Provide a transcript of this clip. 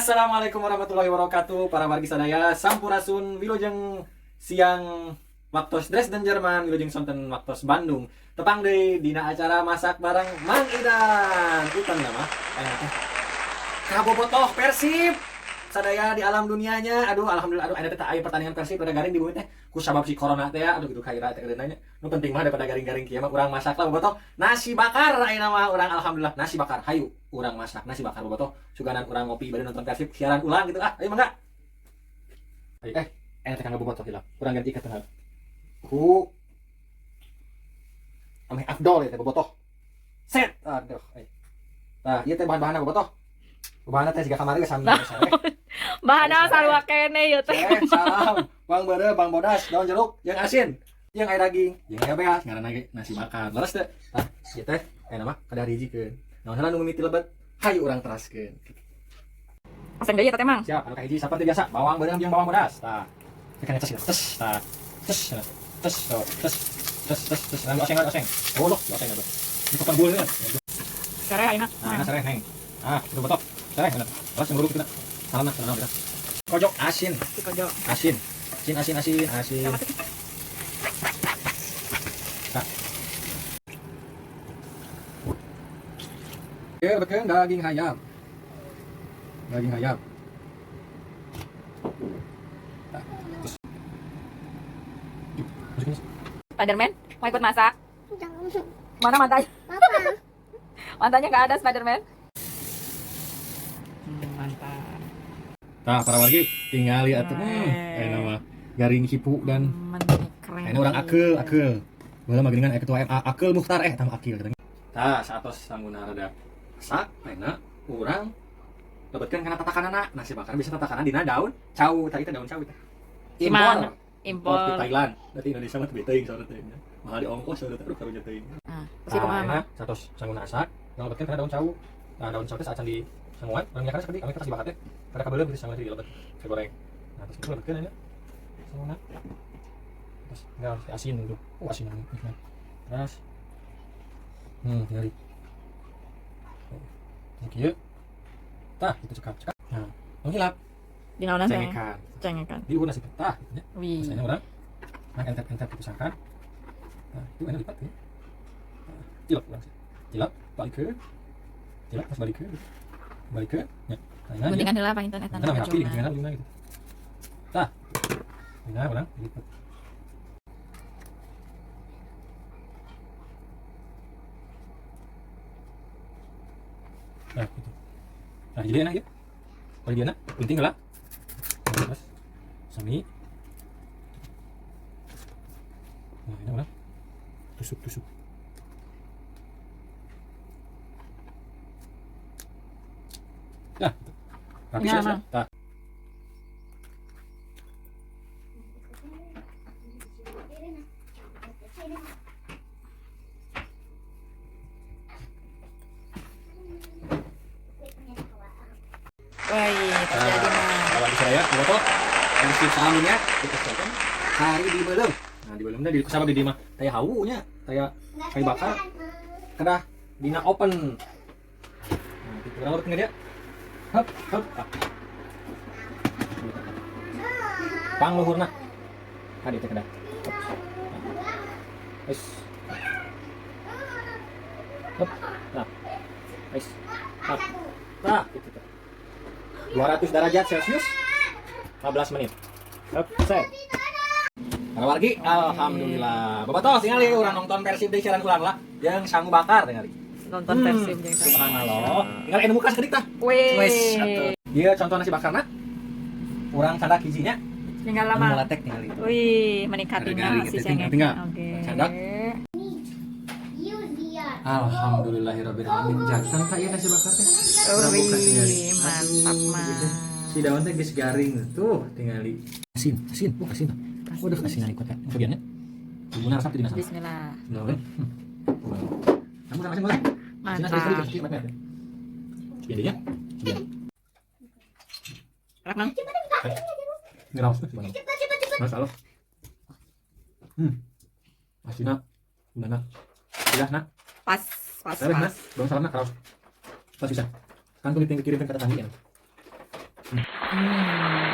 Assalamualaikum warahmatullahi wabarakatuh, para wargi sadaya, sampurasun, wilujeng siang waktos Dresden, Jerman, wilujeng sonten waktos Bandung. Tepang deui dina acara masak bareng Mang Idan. Utan nama aya teh kabobotoh Persib sadaya di alam dunianya. Aduh, alhamdulillah. Aduh, aya teh aya pertandingan Persib rada garing di bumi teh ku sabab si corona teh ya. Aduh, gitu kaira teh nanya. Nu penting mah daripada garing-garing kieu mah urang masak lah, bobotoh, nasi bakar ayeuna mah urang. Alhamdulillah, nasi bakar. Hayu urang masak nasi bakar, bobotoh, suganan urang ngopi bari nonton Persib siaran ulang gitu. Ah, ayo mangga. Ayo, teh kanggo bobotoh hilap. Urang ganti ke tengah ku ameh afdol ya teh, bobotoh. Set, aduh, eh. Nah, ieu teh bahan-bahanna, bobotoh. Bahanna teh siga kamari ge sami sareh. Bahanna sarua keneh ieu teh. Eh, salam. Bawang beureum, bawang bodas, daun jeruk, yang asin, yang air daging, yang aya beas, ngaranna ge nasi bakar. Leres teh? Tah, ieu teh aya mah kadar hijikeun. Naon heula nu mimiti lebet? Hayu urang teraskeun. Oseng deui eta teh, Mang. Siap, anu kahiji saperti biasa, bawang beureum jeung bawang bodas. Tah. Tekan tes, tes, tah. Tes, tes, tes, tes, tes, tes, tes, oseng, oseng. Oh, loh, oseng atuh. Ini kapan gue kan? Sereh ayeuna. Nah, sereh, Neng. Ah, itu betok. Sereh, enak. Awas yang kita. Salam, salam kita. Kojok asin, Si kojok. Asin. Asin, asin, asin, asin. Nah. Oke, betul daging ayam. Daging ayam. Nah, terus. Yuk, masukin. Spiderman mau ikut masak? Jangan. Mana matanya? Papa. Matanya nggak ada, Spiderman. Mantap. Nah, para wargi tinggal lihat tuh. Enak mah garing hipu dan Menik keren. ini orang akil, akil. Baheula mah geuningan aya ketua MA Akil Mukhtar, eh tambah akil katanya. Tah, saatos sangguna rada masak, enak urang lebetkeun kana tatakanana. Nasi bakar bisa tatakanan dina daun cau, tadi teh daun cau teh. Impor. Gimana? Impor di Impor. Thailand. Berarti Indonesia mah teu teuing saurna teh. Mahal di ongkos saurna teh, aduh, karunya teuing. Nah, terus kumaha, Mang? Enak, saatos sangguna asak, urang lebetkeun kana daun cau. Nah, daun cau teh saacan di sanguan, urang minyakan sakedik, ame pas dibakar teh kada kabeuleum gitu sanguan teh dilebet ke goreng. Nah, terus itu lebetkeun aja. Sanguan. Terus tinggal si asin dulu. Oh, asin nikmat. Terus tinggal. Terus kieu. Tah, itu cekap, cekap. Nah, mau hilap, Di naonan teh? Cengekan. Cengekan. Di nasi petah gitu ya. Wih. Misalnya orang nah entep-entep gitu sangkan. Nah, itu enak lipat ya. Nah, tilap urang sih. Tilap, balik ke. Tilap, terus balik ke. Balik ke. Ya. Nah, ini Guntingan heula panginten eta. Nah, rapi guntingan gimana gitu. Tah. Ini urang lipat. Nah, gitu. Nah, jadi enak ya. Kalau dia enak, gunting lah. Terus sami. Nah, ini orang tusuk-tusuk. Nah, gitu. Rapi Ini sudah, apa? sudah. Tah. Wih, tos jadi, Mang. Kalau bisa ya, foto Persib salamnya kita siapkan hari di belum. Nah, di belum di kusabab di dieu mah taya hawu nya, taya kayu bakar kedah dina open. Nah, gitu urang urut dia. Hup, hup. Ah. Pangluhurna. Hadi teh kedah. Hup. Nah. Wis. Hup. Nah. Wis. Nah. Nah, gitu tuh. 200 derajat Celcius 15 menit. Hup, set. Para wargi, alhamdulillah. Bobotoh tinggal urang nonton Persib di siaran ulang lah. Yang sangu bakar tinggal. Nonton Persib jeung Subhanallah. Tinggal anu muka sakedik tah. Wih. Wes, atuh. Ieu contoh nasi bakarna. Urang candak hijinya. Tinggal Anu lama. meletek tinggal itu. Wih, menikmatinya Garing, si gitu, cengek. tinggal. Oke. Candak. Alhamdulillahirabbil alamin. Jantan tak ieu nasi bakar teh. Urang buka tinggali. Wih, mantap, Aduh, Mang. gitu. Si daun teh geus garing tuh tinggali. Asin, asin, oh asin. Waduh, asin ikut kan. Bagiannya. Bumbuna resep di Bismillah. Bismillah. Kamu sama asin boleh? Mantap. Sebian dia. Sebian. Enak, Mang. Ini raus tuh gimana? Mas halo. Asinna. Gimana? Sudah, nak. Pas, pas, Terus, pas. nak. Belum salam, nak. Raus. Pas bisa. Kan tuh dikirim ke tetangga ya. Hmm.